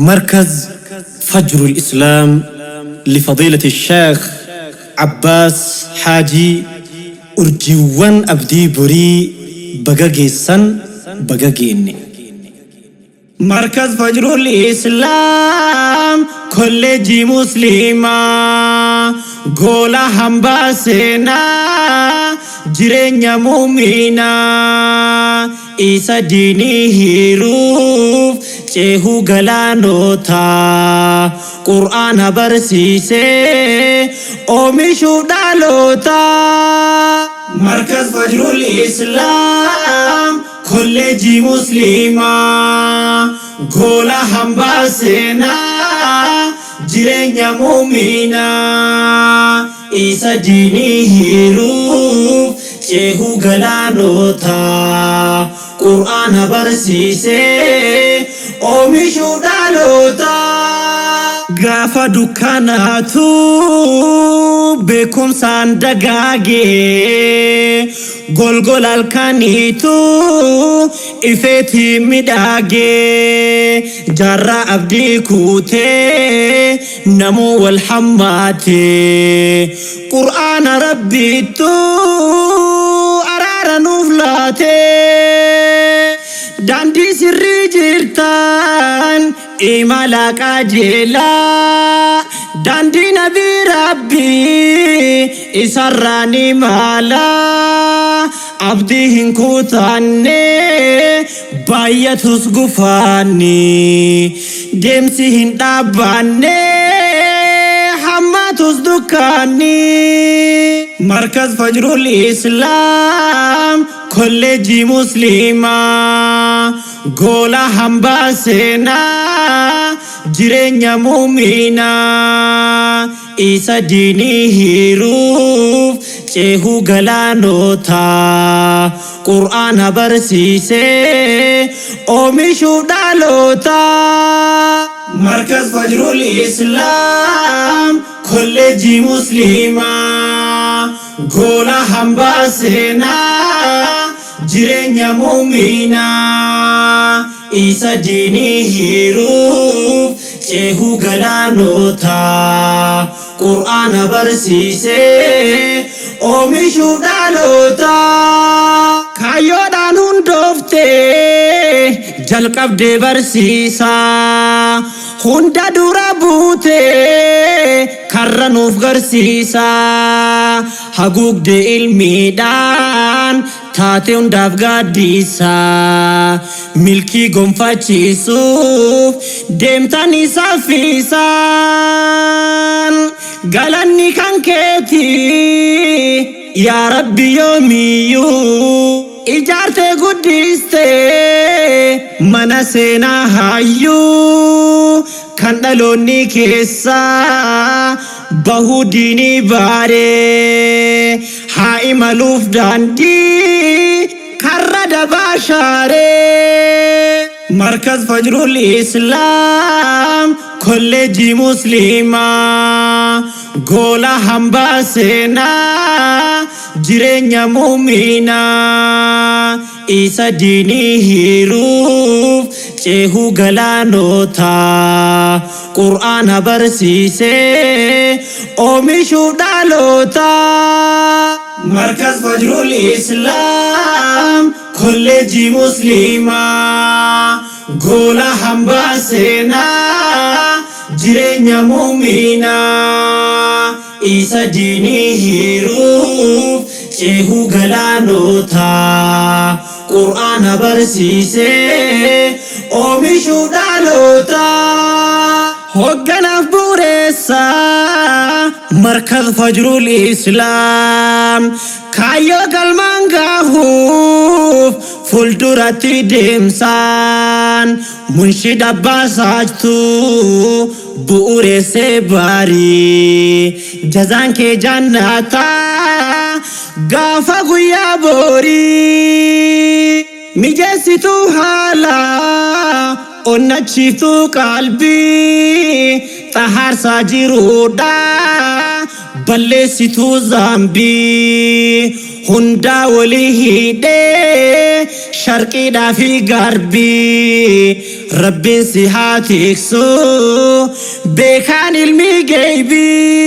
مركز فجر الإسلام لفضيلة الشيخ عباس حاجي urjiiwwan abdii borii baga geessan baga geenne. Markaz Fajrul Islaam kolleejii Musliimaa goola hambaa seenaa jireenya muuminaa isa diinii hiruuf ceehuu galaanotaa qur'aana barsiisee oomishuu dhalootaa. Markaz Fajrul Islaam kolleejii Musliimaa goola hambaa seenaa jireenya muuminaa isa diinii hiruuf ceehuu galaanotaa qur'aana barsiisee oomishuu dhalootaa. Gaafa dukkanaatu beekumsaan dagaagee golgol halkaniitu ifeetii midhaagee jaarraa abdii kuutee namuu wal hammaatee qur'aana rabbiittu araara nuuf laatee daandii sirrii jirtan imala qajeelaa daandii nabii rabbii isarraa ni mala abdii hin kutanne baay'atus gufaanni deemsi hin dhaabbanne hammatus dukkaanni. Markaz Fajrul Islaam kolleejii Musliimaa goola hambaa seenaa jireenya muuminaa isa diinii hiruuf ceehuu galaanotaa qur'aana barsiisee oomishuu dhalootaa. Markaz Fajrul Islaam kolleejii Musliimaa goola hambaa seenaa jireenya muuminaa isa diinii hiruuf ceehuu galaanotaa qur'aana barsiisee oomishuu dhalootaa. Kaayyoodhaan hundooftee jalqabdee barsiisaa hunda dura buutee karra nuuf garsiisaa haguugdee ilmiidhaan taate hundaaf gaaddisaa milkii gonfachiisuuf deemtanii saffisaan galanni kan keetii yaa rabbi yoomiyyuu ijaartee guddistee mana seenaa hayyuu kan dhaloonni keessaa bahuu diinii baaree haa imaluuf daandii karra dabaa shaaree. Markaz Fajrul Islaam kolleejii Musliimaa goola hambaa seenaa jireenya muuminaa isa diinii hiruuf ceehuu galaanotaa qur'aana barsiisee oomishuu dhalootaa. Markaz Fajrul Islaam kolleejii Musliimaa goola hambaa seenaa jireenya muuminaa isa diinii hiruuf ceehuu galaanotaa qur'aana barsiisee oomishuu dhalootaa. Hogganaaf bu'uureessaa Markaz Fajrul Islaam kaayyoo galmaan gaahuuf fuulduratti deemsaan munshid abbaa saajtuu bu'uureessee baarii jazaan kee jannataa gaafa guyyaa boorii mijeessituu haala onnachiiftuu qalbii xahaarsaa jiruudha. Balleessituu zaambii hundaa walii hidhee sharqiidhaa fi garbii Rabbiin si haa tiksu beekaan ilmi geeybii.